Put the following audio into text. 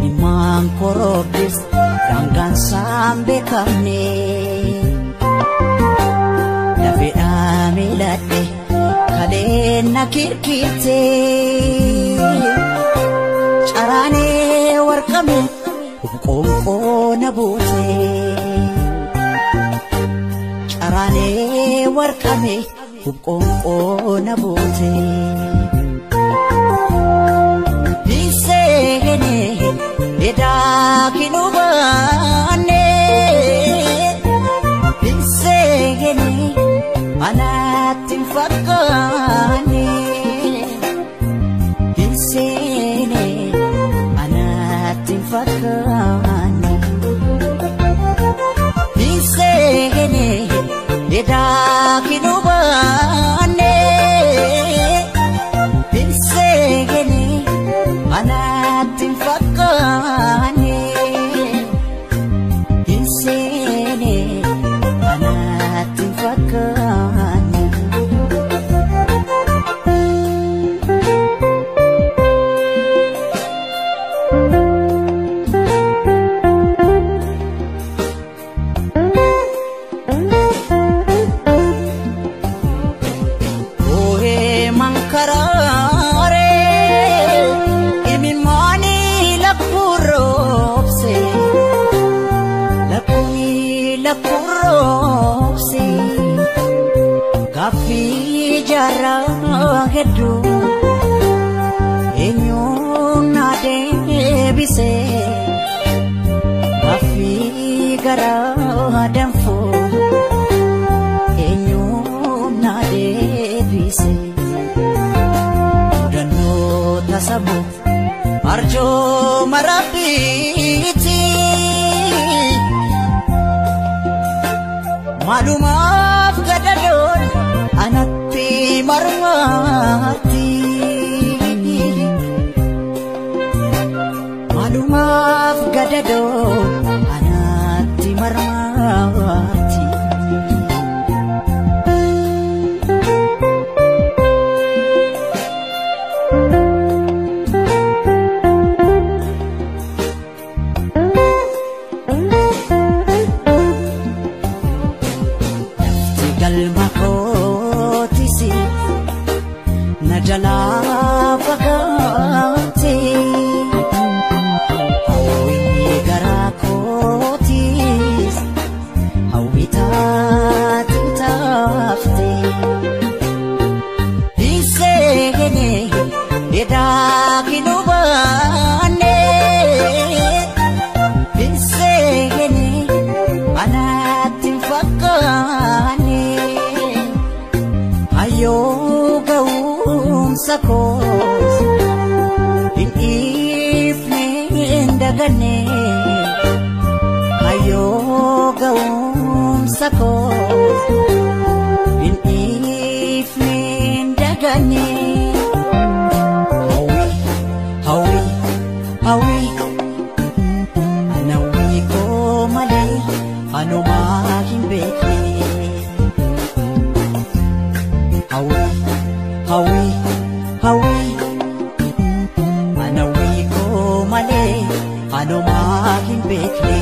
Immaan korobis daangaan saan beekamne. Lafeedhaa miiladhe kaleen na kirkirte. Caraanee warqame qoonqoo na buute. Caraanee warqame qoonqoo na buute. Hinseenee edaa kinubaane. Hinseenee anaatti hin fakkaanne. Hinseenee anaatti hin fakkaanne. Hinseenee edaa kinubaane. Hinseenee anaatti hin fakkaanne. Hinseenee anaatti hin fakkaanne. Oohee mankaraaree imimmaanii lakkuroobse lakkuuni lakkuroobse gaaffii jaarraa hedduu eenyuun na deebise gaaffii garaa danfuu eenyuun na deebise. Mudannoo tasabu arjooma rabbiiti. Maalumaaf gadadoon anatti marmarti. Maalumaaf gadadoon anatti marmarti. Lafti galma kootisi na jalaa fagaate. Hawwii garaa kootis hawwii taate taafte. Hinseenee edaa kinubaane. Hinseenee anaatti hin fakkaanne. Hayyoo ga'umsa koos hin dhiifne hin daganne. Hayyoo ga'umsa koos hin dhiifne hin daganne. Hawwii hawwii hawwii ana hawwii koo malee anumaa hin beekne. Hawwii hawwii hawwii ana hawwii koo malee anumaa hin beekne.